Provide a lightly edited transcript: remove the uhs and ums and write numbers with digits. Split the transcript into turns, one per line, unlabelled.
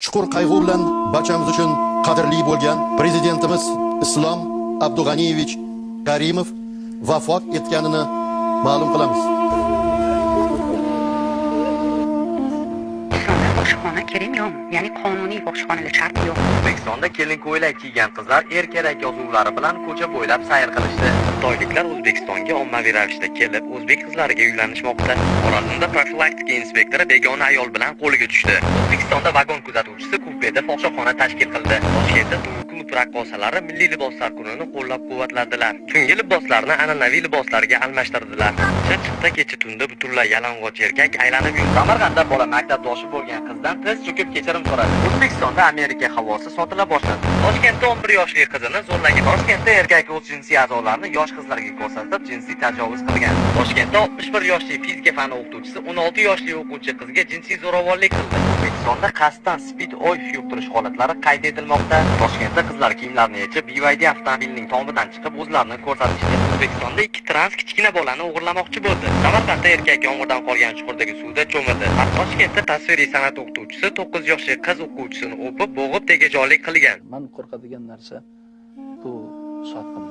Chuqur qayg'u bilan barchamiz uchun qadrli bo'lgan prezidentimiz Islom Abdug'aniyevich Karimov vafot etganini ma'lum qilamiz.
Islomda fohishaxona kerakmi, yo'qmi? Ya'ni qonuniy fohishaxonalar shartmi, yo'qmi?
O'zbekistonda kelin ko'ylak kiygan qizlar "Erkerak" yozuvlari bilan ko'cha bo'ylab sayr qilishdi. Xitoyliklar O'zbekistonga ommaviy ravishda kelib, o'zbek qizlariga uylanishmoqda. Xorazmda profilaktika inspektori begona ayol bilan qo'lga tushdi. O'zbekistonda vagon kuzatuvchisi kupeda fohishaxona tashkil qildi. Toshkentda tungi klub raqqosalari milliy liboslar kunini qo'llab-quvvatladilar. Tungi liboslarni an'anaviy liboslarga almashtirdilar. Chirchiqda kecha tunda butunlay yalang'och erkak aylanib yurdi. Samarqandda bola maktabdoshi bo'lgan qizdan tiz cho'kib kechirim so'radi. O'zbekistonda Amerika havosi sotila boshladi. Toshkentda 11 yoshli qizini zo'rlagan. Toshkentda erkak o'z jinsiy a'zolarini yosh qizlarga ko'rsatib, jinsiy tajovuz qilgan. Toshkentda 61 yoshli fizika fani o'qituvchisi 16 yoshli o'quvchi qizga jinsiy zo'ravonlik qildi. O'zbekistonda qasddan SPID OIV yuqtirish holatlari qayd etilmoqda. Toshkentda qizlar kiyimlarini yechib, BYD avtomobilining tomidan chiqib o'zlarini ko'rsatishdi. O'zbekistonda ikki trans kichkina bolani o'g'irlamoqchi bo'ldi. Samarqandda erkak yomg'irdan qolgan chuqurdagi suvda cho'mildi. Toshkentda tasviriy san'at o'qituvchisi 9 yoshli qiz o'quvchisini o'pib, bo'g'ib, tegajoqlik qilgan.
Man qo'rqadigan narsa bu sotqinlik.